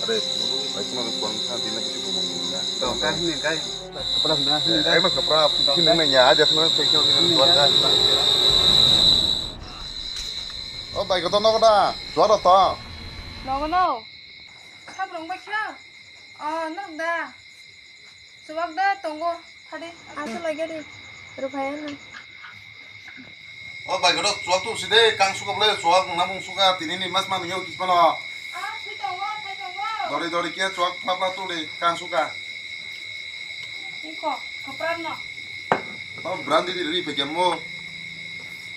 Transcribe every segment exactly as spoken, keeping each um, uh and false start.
Dai, ai kuma ko kuang sa dina kisi ko mong na. To, ka hini kai. Kapra na, hini kai. Ai mas kapra, kisi nang na ya, aja kuma ko kisi ko kuang ka. O bai ko to nok da, suara to. Nogo no. Sabrong bai kha. O nok da. Subak da tongo. Thadi. Asu lagi di. Rupaya na. O bai, goro chuak tu side, kang suka bole, chuak nang mung suka, tini ni mas man yo kismano. Ah, thai tongo, thai tongo. Dori dori ke chuak pla pla tu le, kang suka. Iko, kapra no. O brandi di ri pe kemo.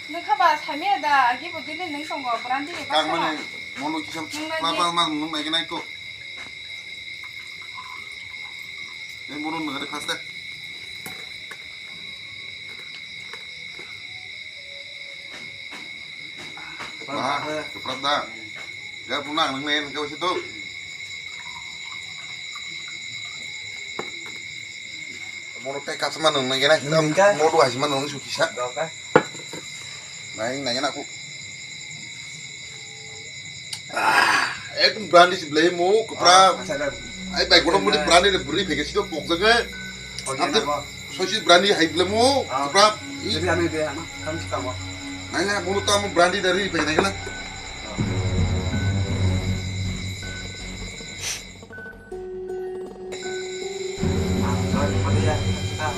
Nang kha ba samia da, agi bo dili nang tongo, brandi di. Kang mane, mono kisam pla pla man nung nai nai ko. Nang mono nang ada khas de. Wah, keprat dah. Ya, punang nang nen kau situ. Mono teh kasma nang nang kena. Nang ka? Mono hasma nang sukisa. Nang ka? Nang nang kena aku. Ah, ek brandi si blai mo, kapra. Ah, masa dah. Ai, bai, kono mudi brandi de bri phege sido pok jaga. Oke, ante, nabo. Sosi brandi hai blai mo, ah, kapra. Jadi anu dia, anu, kami suka mo. Nai, nai, mulu tamu brandi dari phege nai kena.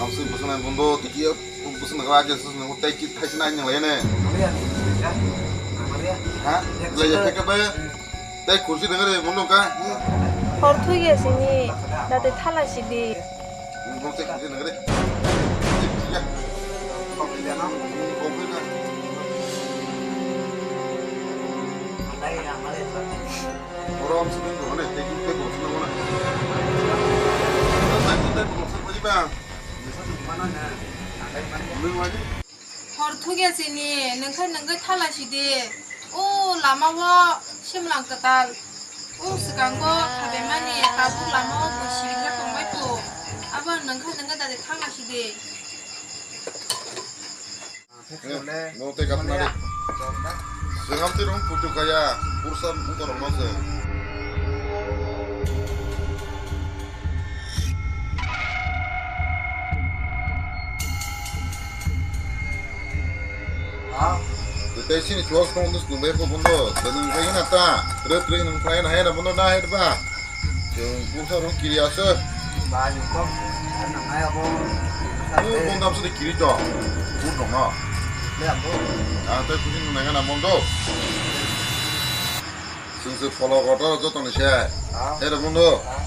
Ang soi bwswk nai bondo, tiki bwswk nai khe soi nai tei ki thaisi nai nang lai ne. Ha? Lai ya khe ba. Tei kursi nang re bondo ka. Hor thwi ya sini, date thala sidi. Bondo tei kursi nang re. Ya. Kopi na. Oro ang sini mana? Tei kita kursi nang mana? Tei kita kursi nang mana? Hor thugya sini, nungkhai nungkhai thala sidi. O lama o simlang kwtal. O swkango thabaimani tabuk lama o bo siringjak tongbai ko. Abo nungkhai nungkhai dadi thangna sidi. No tei kapnari. Sengam tei rong putu kaya, kursa mukorong no se. Tei sini chuas kong dus nungbai ko bondo, tei nungbai na ta, tre tre nungbai na hai na bondo na hai ba. Chwng buksa rok kiri aswk. Ba, ni kok, ano nai abo. Bo, bo dam sini kiri to. Bo dong no. Le abo. Ah, tei kuching nai na mondo. Chwng se polo kotor joto ni se. Ah. Ere mondo. Ah.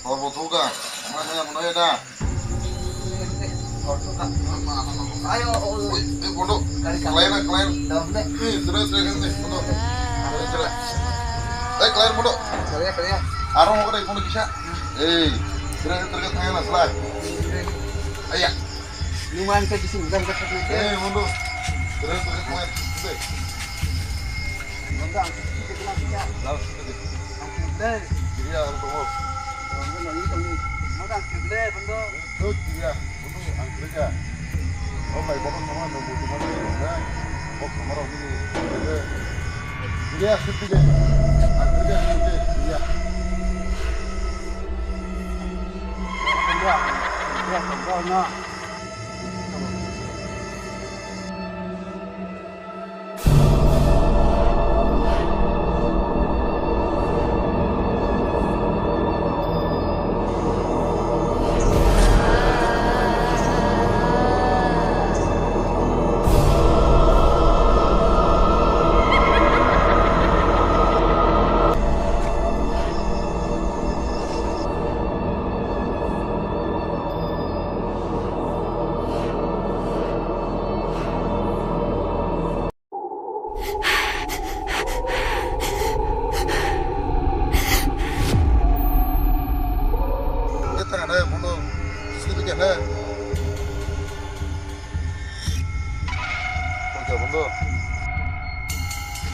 Hor bo thuka. Ama kaya mano ya da. Ayo, oi, eh, bondo. Kali, kali. Kelayan, kelayan. Dam deh. Eh, sudah, sudah, sudah, bondo. Sudah, sudah. Eh, kelayan, bondo. Kali, kali. Aro mau kena bondo kisah. Eh, sudah, sudah, sudah, tangan lah, sudah. Ayah. Numan ke kisah, bukan ke. Eh, bondo. Sudah, sudah, sudah. Sudah. Bondo, ang kita kena kisah. Laos, sudah. Ang kita. Jadi, ya, harus tunggu. Bondo, ang kita. Bondo, ang kita. Thuk ya, bondo ang kwrwikha. O bai, bono sama nungbo tongmani rwkha. Bo sama rok nini kwrwikha. Kwrwikha, sukti de. Ang kwrwikha, sukti de. Kwrwikha. Bondo. Bondo.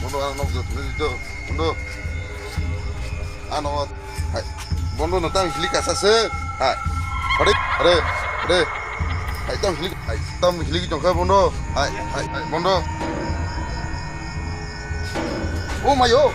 Bondo, ano, bondo. Ano, hai, bondo no tang hili kasa se. Hai. Hore, hore. Re. Hai tam hilik, hai tam hilik tongkha bondo. Hai, hai, hai, bondo. O mayo.